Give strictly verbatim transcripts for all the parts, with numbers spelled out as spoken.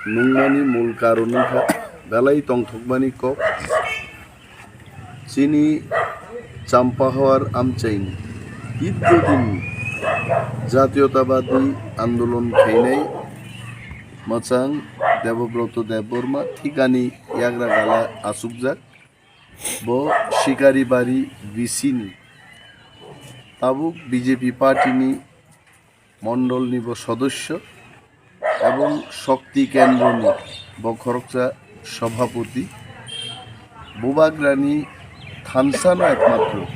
nungmani mul karon wngkha belai tongthokmani kok. Chini Champahor amchaini didrodin jatiyotabadi andolon khainai mwchang Debobroto Debbarma thikani yagra gala achukjak. Bo Shikaribari V C ni. Tabuk B J P party ni mondol ni bo sodosyo ebong Shakti Kendro ni bo khoroksa sobhapoti. Bubagrani thansa no ekmatro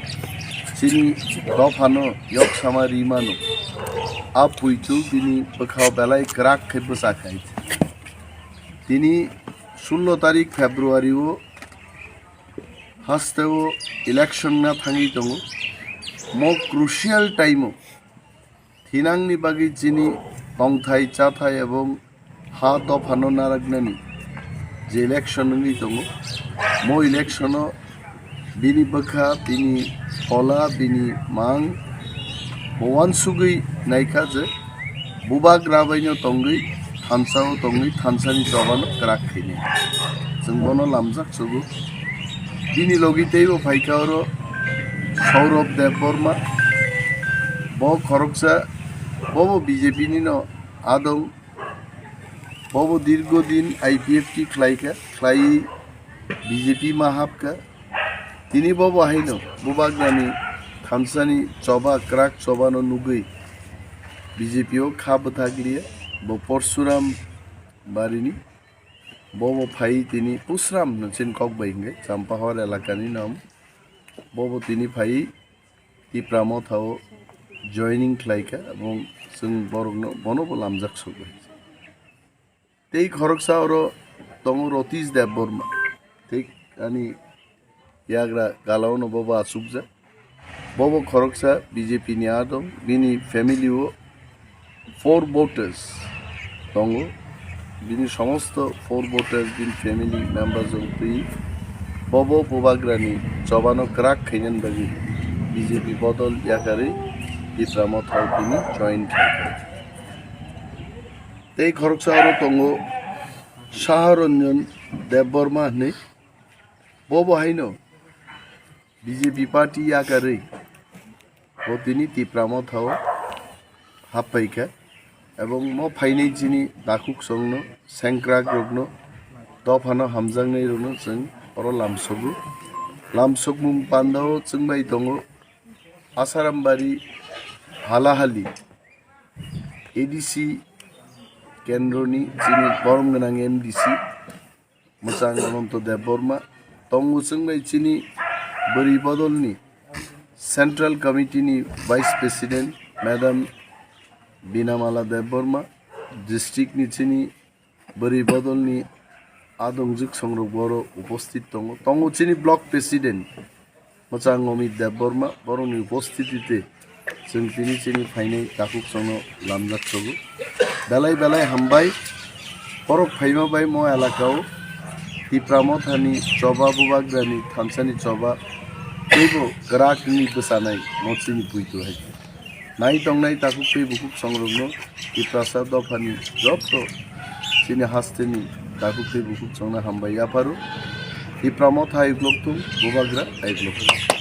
chini dophano yoksama rimano. A puitu bini bwkhao belai kwrak khe bwcha khai. Tini sullo tarik February o haste o election na thangwi tongo. Mo crucial time o thinangni bagwi chini tongthai chathai ebong ha dophano naraknani je election wngwi tongo. Mo election o bini bwkha, bini phola, bini mang bo uansugwi naikha je bubagra baino tongwi thansa o tongwi thansani chobano kwrak khainai. Chwng bono lamjak sugo. Bini logi teibo phaikha oro Saurabh Debbarma. Bo khoroksa, bobo B J P nino adong. Bobo dirgo din I P F T khlaikha, khlaiwi B J P ma hapkha. Tini bobo haino bubagrani thansani choba, kwrak chobano nugwi B J P o kha bwthakliya. Bo Porsuram barini. Bobo phai tini Pusram hwnchin kok bai hwnkhe Champahor elakani nam. Bobo tini phai Tipra Motha o joining khlaikha, ebong chwng borokno, bono bo lamjak sogwi. Tei khoroksa oro tongo Ratish Debbarma, thik ani yagra galaono bobo achukjak. Bobo khoroksa B J P ni adong, bini family o four voters tongo. Bini somosto four voters bini family members rok twi bobo bubagrani chobano kwrak khainani bagwi B J P bodol yakarwi Tipra Motha o tini join khaikha. Tei khoroksa oro tongo Saharanjan Debbarma hwnwi. Bobo haino B J P party yakarwi bo tini Tipra Motha o happaikha, ebong mo phainai chini dakhuk songno, sengkrak rokno, dophano hamjaknai rokno chwng oro lamsogo. Lamsokmung pandao chwngbai tongo Asarambari Halahali A D C kendroni chini borom gwnang M D C mwchang Ananto Debbarma, tongo chwngbai chini bwrwi bodolni Central Committee ni Vice President Madam Binamala Debbarma, district ni chini bwrwi bodolni adongjwk songrok boro uposthit tongo. Tongo chini block president mwchang Amit Debbarma, borokni uposthitite chwng tini chini phainai takhuk chwngno lamjak sogo. Belai belai hambai, borok phaima bai mo elakao Tipra Mothani choba, bubagrani thansani choba teibo kwrakni bwchanai mo chini puitu hai. Nai tongnai takhuk tei bukhuk songrokno Tiprasa dophani joto chini hasteni takhuk tei bukhuk chongno hambai yapharo. Tipra Motha hai uklok thung, bubagra hai uklok thung.